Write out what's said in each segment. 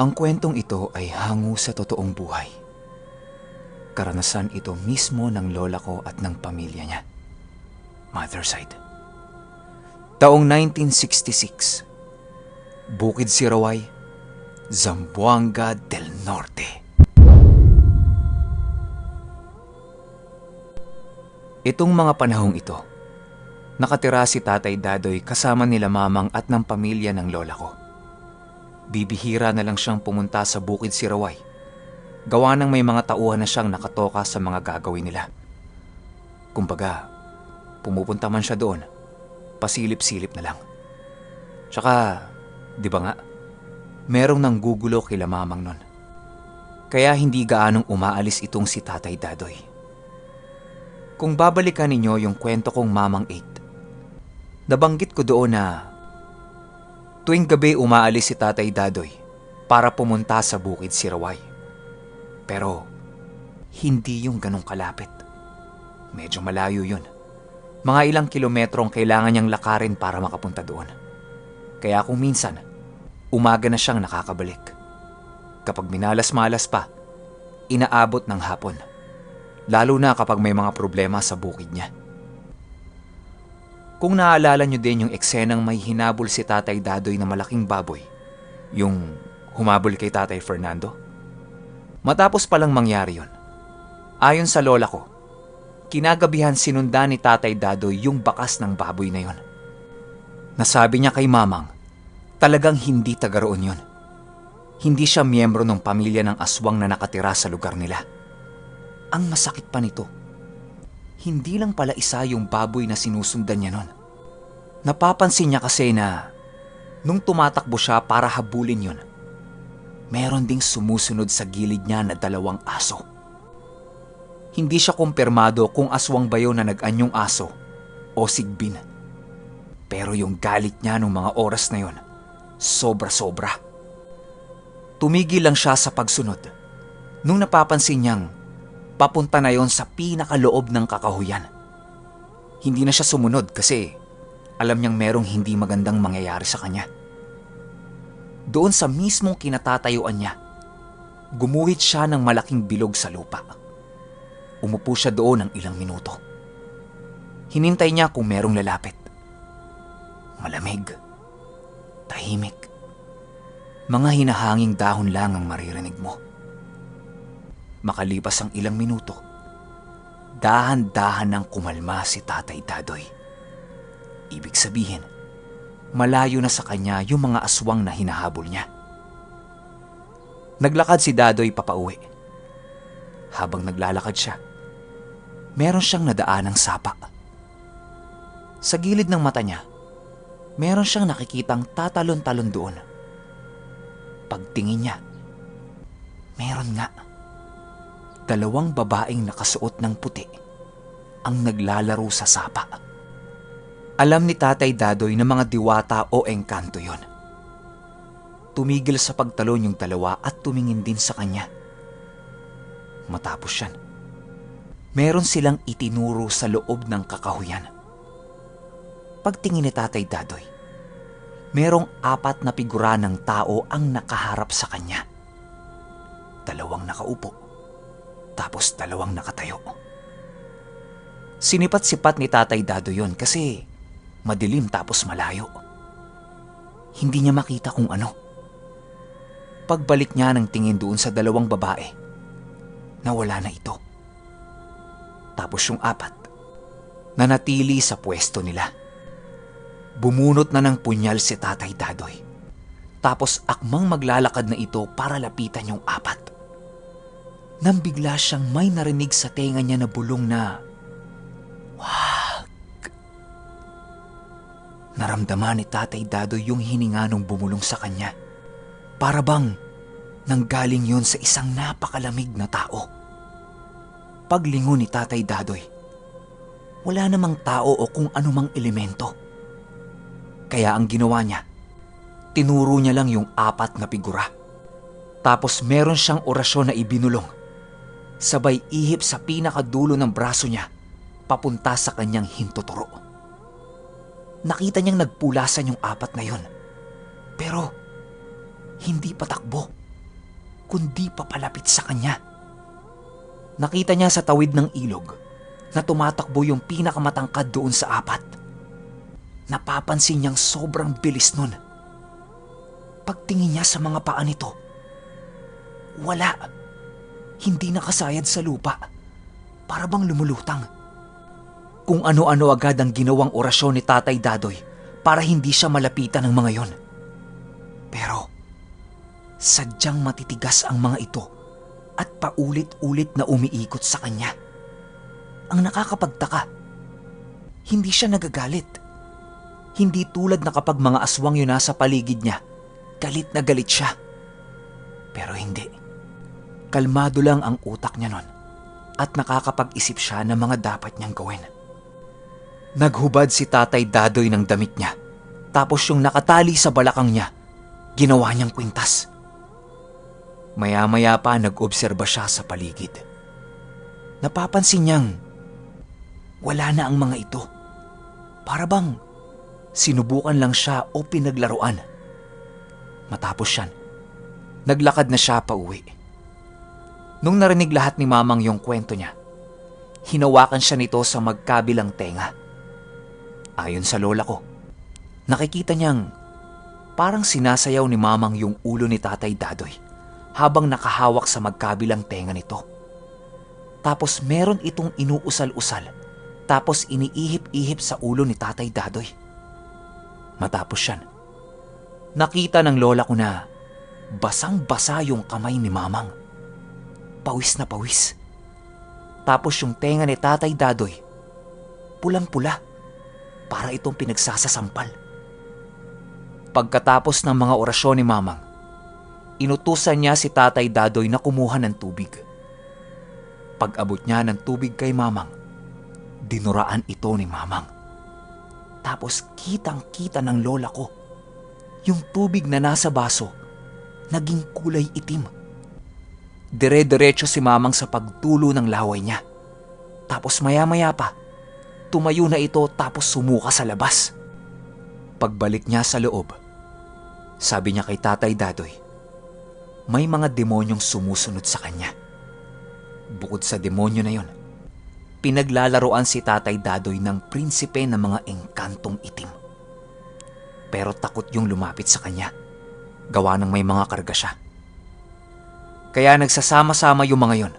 Ang kwentong ito ay hango sa totoong buhay. Karanasan ito mismo ng lola ko at ng pamilya niya. Mother side. Taong 1966. Bukid Siraway, Zamboanga del Norte. Itong mga panahong ito, nakatira si Tatay Dadoy kasama nila mamang at ng pamilya ng lola ko. Bibihira na lang siyang pumunta sa Bukid Siraway. Gawa ng may mga tauhan na siyang nakatoka sa mga gagawin nila. Kumbaga, pumupunta man siya doon, pasilip-silip na lang. Tsaka, di ba nga, merong nanggugulo kila mamang nun. Kaya hindi gaanong umaalis itong si Tatay Dadoy. Kung babalikan ninyo yung kwento kong Mamang 8, nabanggit ko doon na tuwing gabi umaalis si Tatay Dadoy para pumunta sa Bukid Siraway. Pero hindi yung ganong kalapit. Medyo malayo yun. Mga ilang kilometro ang kailangan niyang lakarin para makapunta doon. Kaya kung minsan, umaga na siyang nakakabalik. Kapag minalas-malas pa, inaabot ng hapon. Lalo na kapag may mga problema sa bukid niya. Kung naaalala niyo din yung eksenang may hinabol si Tatay Dadoy na malaking baboy, yung humabol kay Tatay Fernando. Matapos palang mangyari yun, ayon sa lola ko, kinagabihan sinundan ni Tatay Dadoy yung bakas ng baboy na yun. Nasabi niya kay mamang, talagang hindi taga roon yun. Hindi siya miyembro ng pamilya ng aswang na nakatira sa lugar nila. Ang masakit pa nito, hindi lang pala isa yung baboy na sinusundan niya nun. Napapansin niya kasi na nung tumatakbo siya para habulin yun, meron ding sumusunod sa gilid niya na 2 aso. Hindi siya kumpirmado kung aswang ba yun na nag-anyong aso o sigbin. Pero yung galit niya nung mga oras na yun, sobra-sobra. Tumigil lang siya sa pagsunod nung napapansin niyang papunta na yon sa pinakaloob ng kakahuyan. Hindi na siya sumunod kasi alam niyang merong hindi magandang mangyayari sa kanya. Doon sa mismong kinatatayuan niya, gumuhit siya ng malaking bilog sa lupa. Umupo siya doon ng ilang minuto. Hinintay niya kung merong lalapit. Malamig, tahimik. Mga hinahanging dahon lang ang maririnig mo. Makalipas ang ilang minuto, dahan-dahan nang kumalma si Tatay Dadoy. Ibig sabihin, malayo na sa kanya yung mga aswang na hinahabol niya. Naglakad si Dadoy papauwi. Habang naglalakad siya, meron siyang nadaanang sapa. Sa gilid ng mata niya, meron siyang nakikitang tatalon-talon doon. Pagtingin niya, meron nga 2 babaeng nakasuot ng puti ang naglalaro sa sapa. Alam ni Tatay Dadoy na mga diwata o engkanto yon. Tumigil sa pagtalon yung 2 at tumingin din sa kanya. Matapos yan, meron silang itinuro sa loob ng kakahuyan. Pagtingin ni Tatay Dadoy, merong 4 na figura ng tao ang nakaharap sa kanya. 2 nakaupo, tapos 2 nakatayo. Sinipat-sipat ni Tatay Dadoy yon kasi madilim tapos malayo. Hindi niya makita kung ano. Pagbalik niya ng tingin doon sa 2 babae, nawala na ito. Tapos yung 4, nanatili sa pwesto nila. Bumunot na ng punyal si Tatay Dadoy. Tapos akmang maglalakad na ito para lapitan yung 4. Nang bigla siyang may narinig sa tenga niya na bulong na, "Wag!" Naramdaman ni Tatay Dadoy yung hininga nung bumulong sa kanya. Para bang nanggaling yun sa isang napakalamig na tao. Paglingon ni Tatay Dadoy, wala namang tao o kung anumang elemento. Kaya ang ginawa niya, tinuro niya lang yung 4 na figura. Tapos meron siyang orasyon na ibinulong. Sabay ihip sa pinakadulo ng braso niya papunta sa kanyang hintuturo. Nakita niyang nagpulasan yung 4 na yun. Pero hindi patakbo. kundi papalapit sa kanya. Nakita niya sa tawid ng ilog na tumatakbo yung pinakamatangkad doon sa apat. Napapansin niyang sobrang bilis nun. Pagtingin niya sa mga paa nito, wala. Hindi nakasayad sa lupa. Para bang lumulutang. Kung ano-ano agad ang ginawang orasyon ni Tatay Dadoy para hindi siya malapitan ng mga yon. Pero sadyang matitigas ang mga ito at paulit-ulit na umiikot sa kanya. Ang nakakapagtaka, hindi siya nagagalit. Hindi tulad na kapag mga aswang yun nasa paligid niya, galit na galit siya. Pero hindi. Kalmado lang ang utak niya nun at nakakapag-isip siya ng mga dapat niyang gawin. Naghubad si Tatay Dadoy ng damit niya, tapos yung nakatali sa balakang niya, ginawa niyang kwintas. Maya-maya pa nag-obserba siya sa paligid. Napapansin niyang wala na ang mga ito. Para bang sinubukan lang siya o pinaglaruan. Matapos yan, naglakad na siya pauwi. Nung narinig lahat ni Mamang yung kwento niya, hinawakan siya nito sa magkabilang tenga. Ayon sa lola ko, nakikita niyang parang sinasayaw ni Mamang yung ulo ni Tatay Dadoy habang nakahawak sa magkabilang tenga nito. Tapos meron itong inuusal-usal tapos iniihip-ihip sa ulo ni Tatay Dadoy. Matapos yan, nakita ng lola ko na basang-basa yung kamay ni Mamang. Pawis na pawis. Tapos yung tenga ni Tatay Dadoy, pulang-pula. Para itong pinagsasasampal. Pagkatapos ng mga orasyon ni Mamang, inutusan niya si Tatay Dadoy na kumuha ng tubig. Pag-abot niya ng tubig kay Mamang, dinuraan ito ni Mamang. Tapos kitang-kita ng lola ko, yung tubig na nasa baso, naging kulay itim. Dire-diretso si Mamang sa pagtulo ng laway niya. Tapos maya-maya pa, tumayo na ito tapos sumuka sa labas. Pagbalik niya sa loob, sabi niya kay Tatay Dadoy, may mga demonyong sumusunod sa kanya. Bukod sa demonyo na yon, pinaglalaroan si Tatay Dadoy ng prinsipe ng mga engkantong itim. Pero takot yung lumapit sa kanya, gawa ng may mga karga siya. Kaya nagsasama-sama yung mga yon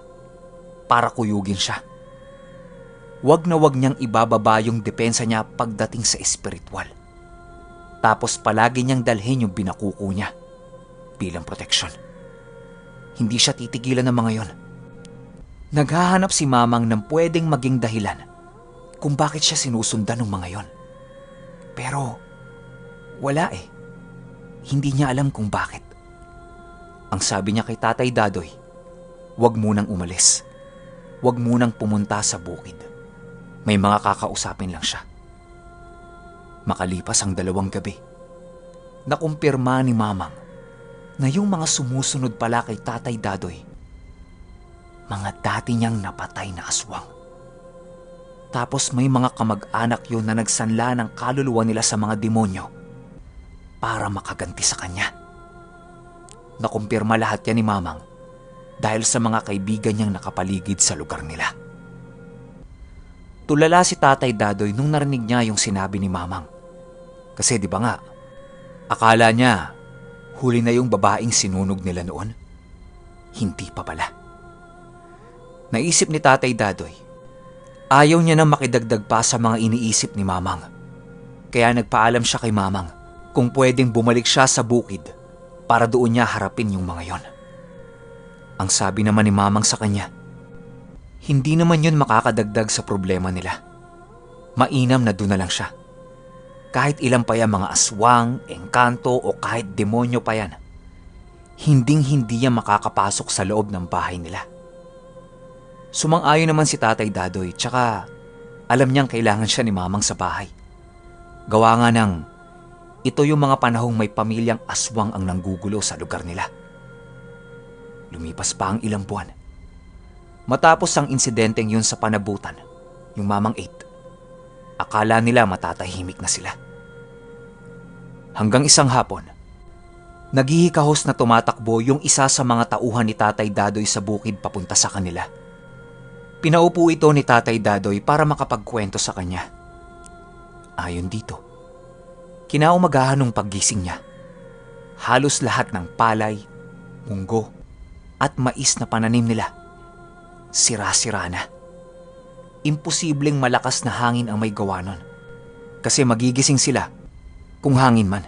para kuyugin siya. Wag na wag niyang ibababa yung depensa niya pagdating sa espiritual. Tapos palagi niyang dalhin yung binakuko niya bilang proteksyon. Hindi siya titigilan ng mga yon. Naghahanap si Mamang ng pwedeng maging dahilan kung bakit siya sinusundan ng mga yon. Pero wala eh. Hindi niya alam kung bakit. Ang sabi niya kay Tatay Dadoy, wag munang umalis. Wag munang pumunta sa bukid. May mga kakausapin lang siya. Makalipas ang 2 gabi, nakumpirma ni Mamang na yung mga sumusunod pala kay Tatay Dadoy, mga dati niyang napatay na aswang. Tapos may mga kamag-anak yun na nagsanla ng kaluluwa nila sa mga demonyo para makaganti sa kanya. Nakumpirma lahat yan ni Mamang dahil sa mga kaibigan niyang nakapaligid sa lugar nila. Tulala si Tatay Dadoy nung narinig niya yung sinabi ni Mamang. Kasi di ba nga, akala niya huli na yung babaeng sinunog nila noon. Hindi pa pala. Naisip ni Tatay Dadoy, ayaw niya na makidagdag pa sa mga iniisip ni Mamang. Kaya nagpaalam siya kay Mamang kung pwedeng bumalik siya sa bukid para doon niya harapin yung mga yon. Ang sabi naman ni Mamang sa kanya, hindi naman yun makakadagdag sa problema nila. Mainam na doon na lang siya. Kahit ilan pa yan mga aswang, engkanto o kahit demonyo pa yan, hinding-hindi yan makakapasok sa loob ng bahay nila. Sumang-ayon naman si Tatay Dadoy, tsaka alam niyang kailangan siya ni Mamang sa bahay. Gawa nga ng ito yung mga panahong may pamilyang aswang ang nanggugulo sa lugar nila. Lumipas pa ang ilang buwan. Matapos ang insidenteng yun sa panabutan, yung Mamang 8, akala nila matatahimik na sila. Hanggang isang hapon, Naghihikahos na tumatakbo yung isa sa mga tauhan ni Tatay Dadoy sa bukid papunta sa kanila. Pinaupo ito ni Tatay Dadoy para makapagkwento sa kanya. Ayon dito, kinaumagahan nung paggising niya, halos lahat ng palay, munggo at mais na pananim nila, sira-sira na. Imposibleng malakas na hangin ang may gawa nun, kasi magigising sila kung hangin man.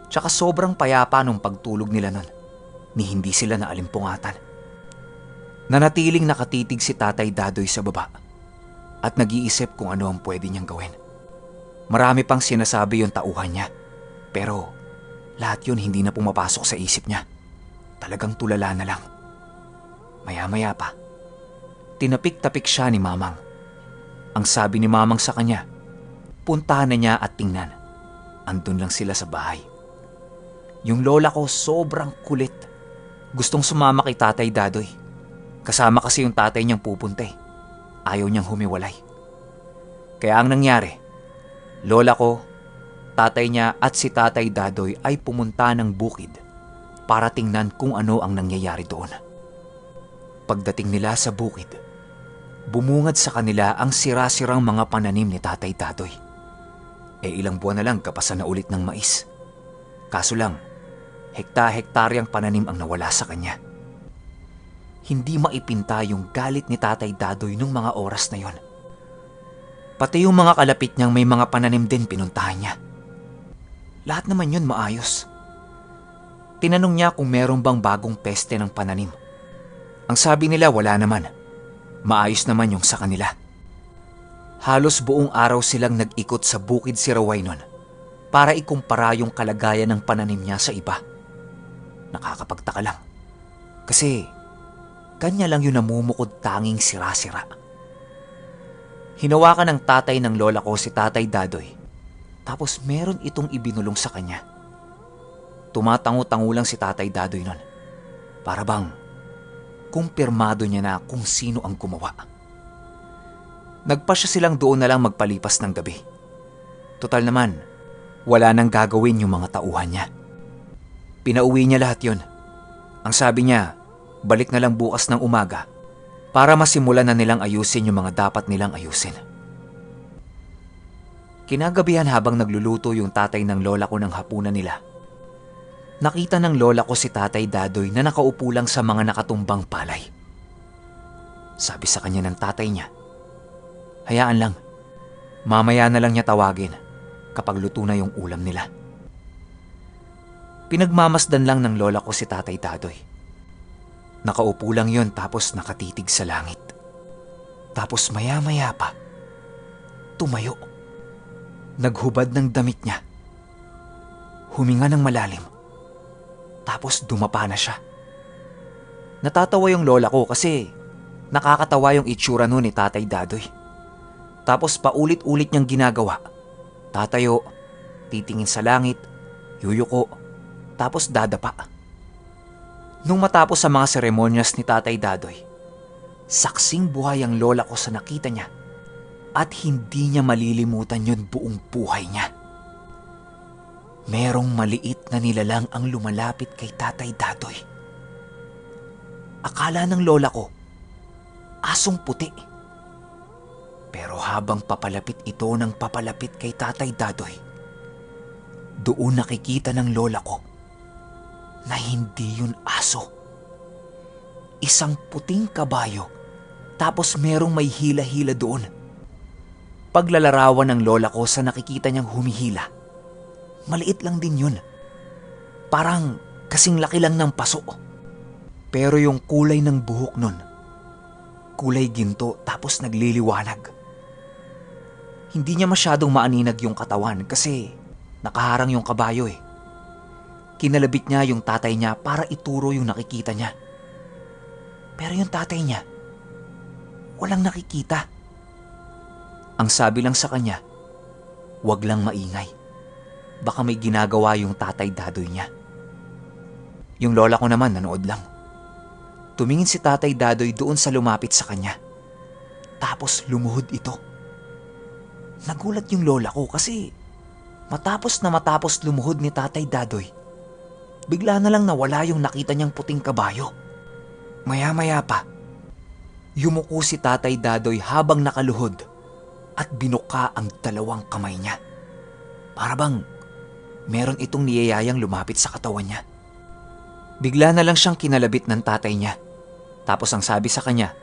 Tsaka sobrang payapa nung pagtulog nila nun, ni hindi sila naalimpungatan. Nanatiling nakatitig si Tatay Dadoy sa baba at nag-iisip kung ano ang pwede niyang gawin. Marami pang sinasabi yung tauhan niya, pero lahat yun hindi na pumapasok sa isip niya. Talagang tulala na lang. Maya-maya pa, tinapik-tapik siya ni Mamang. Ang sabi ni Mamang sa kanya, puntahan na niya at tingnan. Andun lang sila sa bahay. Yung lola ko sobrang kulit. Gustong sumama kay Tatay Dadoy. Kasama kasi yung tatay niyang pupunta eh. Ayaw niyang humiwalay. Kaya ang nangyari, lola ko, tatay niya at si Tatay Dadoy ay pumunta ng bukid para tingnan kung ano ang nangyayari doon. Pagdating nila sa bukid, bumungad sa kanila ang sira-sirang mga pananim ni Tatay Dadoy. Ilang buwan na lang kapasan na ulit ng mais. Kaso lang, hekta-hektaryang pananim ang nawala sa kanya. Hindi maipinta yung galit ni Tatay Dadoy nung mga oras na yon. Pati yung mga kalapit niyang may mga pananim din pinuntahan niya. Lahat naman yun maayos. Tinanong niya kung meron bang bagong peste ng pananim. Ang sabi nila wala naman. Maayos naman yung sa kanila. Halos buong araw silang nag-ikot sa bukid Siraway nun para ikumpara yung kalagayan ng pananim niya sa iba. Nakakapagtaka lang. Kasi kanya lang yung namumukod tanging sira-sira. Hinawakan ng tatay ng lola ko si Tatay Dadoy. Tapos meron itong ibinulong sa kanya. Tumatango-tango lang si Tatay Dadoy nun. Para bang kumpirmado niya na kung sino ang gumawa. Nagpasya silang doon na lang magpalipas ng gabi. Total naman, wala nang gagawin yung mga tauhan niya. Pinauwi niya lahat yun. Ang sabi niya, balik na lang bukas ng umaga para masimulan na nilang ayusin yung mga dapat nilang ayusin. Kinagabihan habang nagluluto yung tatay ng lola ko ng hapunan nila, nakita ng lola ko si Tatay Dadoy na nakaupo lang sa mga nakatumbang palay. Sabi sa kanya ng tatay niya, hayaan lang, mamaya na lang niya tawagin kapag luto na yung ulam nila. Pinagmamasdan lang ng lola ko si Tatay Dadoy. Nakaupo lang yon tapos nakatitig sa langit. Tapos maya-maya pa, tumayo. Naghubad ng damit niya. Huminga ng malalim. Tapos dumapa na siya. Natatawa yung lola ko kasi nakakatawa yung itsura nun ni Tatay Dadoy. Tapos paulit-ulit niyang ginagawa. Tatayo, titingin sa langit, yuyuko, tapos dadapa. Nung matapos sa mga seremonyas ni Tatay Dadoy, saksing buhay ang lola ko sa nakita niya at hindi niya malilimutan yun buong buhay niya. Merong maliit na nilalang ang lumalapit kay Tatay Dadoy. Akala ng lola ko, asong puti. Pero habang papalapit ito ng papalapit kay Tatay Dadoy, doon nakikita ng lola ko na hindi yun aso. Isang puting kabayo, tapos merong may hila-hila doon. Paglalarawan ng lola ko sa nakikita niyang humihila, maliit lang din yun. Parang kasing laki lang ng paso. Pero yung kulay ng buhok nun, kulay ginto tapos nagliliwanag. Hindi niya masyadong maaninag yung katawan kasi nakaharang yung kabayo eh. Kinalabit niya yung tatay niya para ituro yung nakikita niya. Pero yung tatay niya, walang nakikita. Ang sabi lang sa kanya, wag lang maingay. Baka may ginagawa yung Tatay Dadoy niya. Yung lola ko naman nanood lang. Tumingin si Tatay Dadoy doon sa lumapit sa kanya. Tapos lumuhod ito. Nagulat yung lola ko kasi matapos lumuhod ni Tatay Dadoy, bigla na lang nawala yung nakita niyang puting kabayo. Maya-maya pa, yumuko si Tatay Dadoy habang nakaluhod at binuka ang dalawang kamay niya. Para bang meron itong niyayayang lumapit sa katawan niya. Bigla na lang siyang kinalabit ng tatay niya. Tapos ang sabi sa kanya,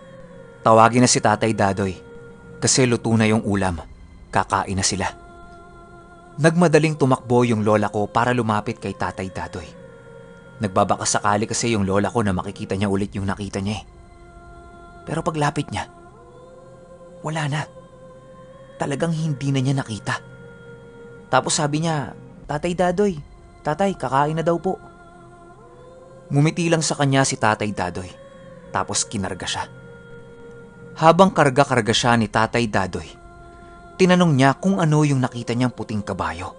tawagin na si Tatay Dadoy kasi luto na yung ulam. Kakain na sila. Nagmadaling tumakbo yung lola ko para lumapit kay Tatay Dadoy. Nagbabaka sakali kasi yung lola ko na makikita niya ulit yung nakita niya eh. Pero paglapit niya, wala na. Talagang hindi na niya nakita. Tapos sabi niya, Tatay Dadoy, tatay, kakain na daw po. Ngumiti lang sa kanya si Tatay Dadoy, tapos kinarga siya. Habang karga-karga siya ni Tatay Dadoy, tinanong niya kung ano yung nakita niyang puting kabayo.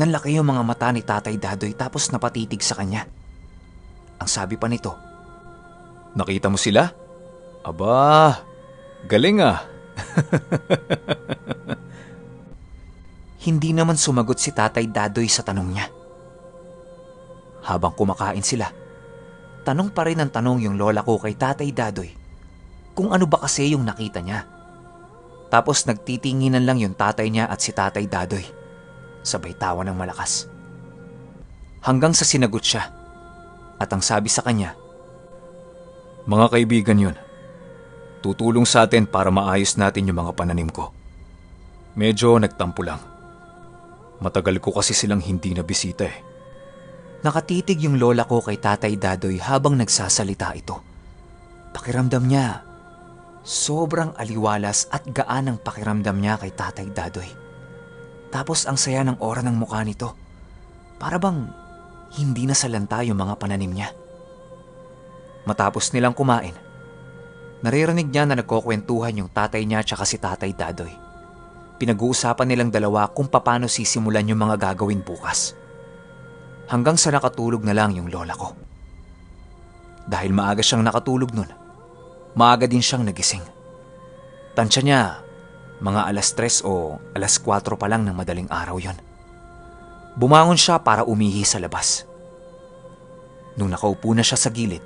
Nanlaki yung mga mata ni Tatay Dadoy tapos napatitig sa kanya. Ang sabi pa nito, nakita mo sila? Aba, galing ah. Hindi naman sumagot si Tatay Dadoy sa tanong niya. Habang kumakain sila, tanong pa rin ang tanong yung lola ko kay Tatay Dadoy kung ano ba kasi yung nakita niya. Tapos nagtitinginan lang yung tatay niya at si Tatay Dadoy. Sabay tawa ng malakas. Hanggang sa sinagot siya at ang sabi sa kanya, mga kaibigan yun. Tutulong sa atin para maayos natin yung mga pananim ko. Medyo nagtampo lang. Matagal ko kasi silang hindi nabisita eh. Nakatitig yung lola ko kay Tatay Dadoy habang nagsasalita ito. Pakiramdam niya, sobrang aliwalas at gaan ang pakiramdam niya kay Tatay Dadoy. Tapos ang saya ng aura ng mukha nito. Para bang hindi na salanta yung mga pananim niya. Matapos nilang kumain, naririnig niya na nagkukwentuhan yung tatay niya tsaka si Tatay Dadoy. Pinag-uusapan nilang dalawa kung paano sisimulan yung mga gagawin bukas. Hanggang sa nakatulog na lang yung lola ko. Dahil maaga siyang nakatulog nun, maaga din siyang nagising. Tansya niya, mga alas 3 o alas 4 pa lang ng madaling araw yon. Bumangon siya para umihi sa labas. Nung nakaupo na siya sa gilid,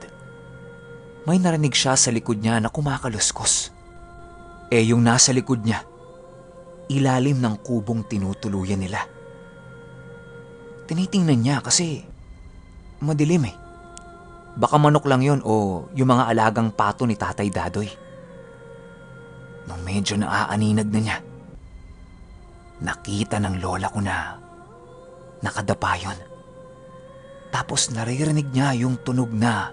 may narinig siya sa likod niya na kumakaluskos. Yung nasa likod niya, ilalim ng kubong tinutuluyan nila. Tinitingnan niya kasi madilim eh. Baka manok lang yon o yung mga alagang pato ni Tatay Dadoy. Nung medyo naaaninag na niya, nakita ng lola ko na nakadapa yun. Tapos naririnig niya yung tunog na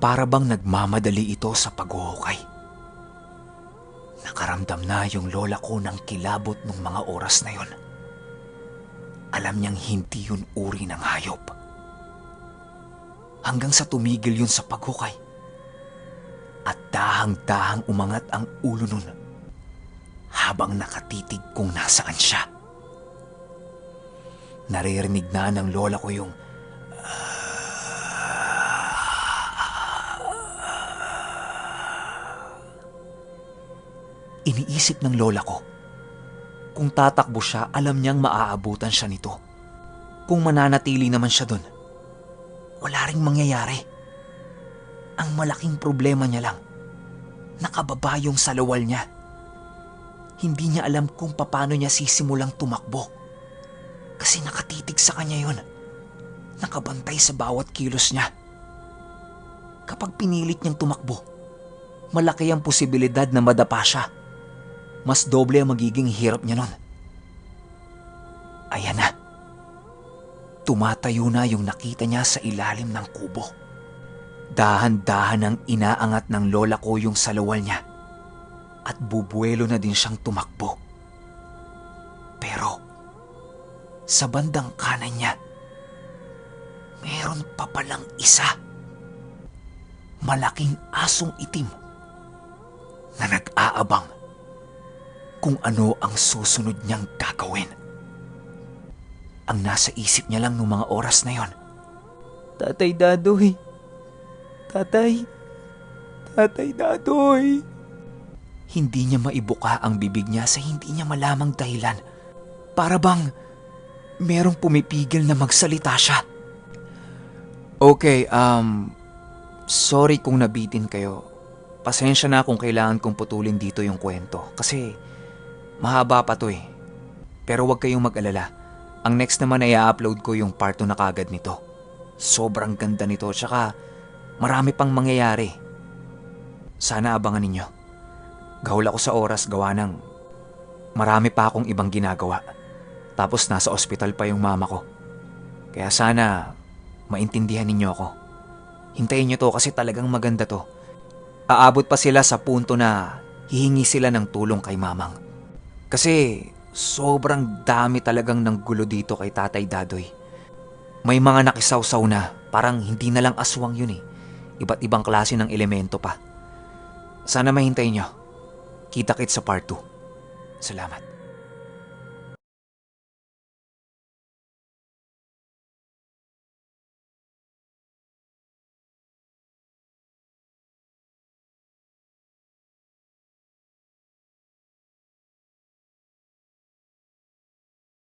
para bang nagmamadali ito sa paghuhukay. Nakaramdam na yung lola ko ng kilabot ng mga oras na yun. Alam niyang hindi yun uri ng hayop. Hanggang sa tumigil yun sa paghukay. At dahang-dahang umangat ang ulo nun habang nakatitig kung nasaan siya. Naririnig na ng lola ko yung iniisip ng lola ko. Kung tatakbo siya, alam niyang maaabutan siya nito. Kung mananatili naman siya dun, wala ring mangyayari. Ang malaking problema niya lang, nakababa yung salawal niya. Hindi niya alam kung paano niya sisimulang tumakbo. Kasi nakatitig sa kanya yun. Nakabantay sa bawat kilos niya. Kapag pinilit niyang tumakbo, malaki ang posibilidad na madapa siya. Mas doble ang magiging hirap niya nun. Ayan na. Tumatayo na yung nakita niya sa ilalim ng kubo. Dahan-dahan ang inaangat ng lola ko yung salawal niya at bubuelo na din siyang tumakbo. Pero sa bandang kanan niya, meron pa palang isa. Malaking asong itim na nag-aabang kung ano ang susunod niyang gagawin. Ang nasa isip niya lang noong mga oras na yon, Tatay Dadoy, Tatay, Tatay Dadoy. Hindi niya maibuka ang bibig niya sa hindi niya malamang dahilan. Para bang merong pumipigil na magsalita siya. Okay, sorry kung nabitin kayo. Pasensya na kung kailangan kong putulin dito yung kwento. Kasi mahaba pa to eh. Pero huwag kayong mag-alala. Ang next naman ay i-upload ko yung part 2 na kagad nito. Sobrang ganda nito, tsaka marami pang mangyayari. Sana abangan ninyo. Gahol ako sa oras gawa ng marami pa akong ibang ginagawa. Tapos nasa ospital pa yung mama ko. Kaya sana maintindihan ninyo ako. Hintayin nyo to kasi talagang maganda to. Aabot pa sila sa punto na hihingi sila ng tulong kay mamang. Kasi sobrang dami talagang ng gulo dito kay Tatay Dadoy. May mga nakisawsaw na, parang hindi na lang aswang yun eh. Iba't ibang klase ng elemento pa. Sana mahintay nyo. Kita-kits sa part 2. Salamat.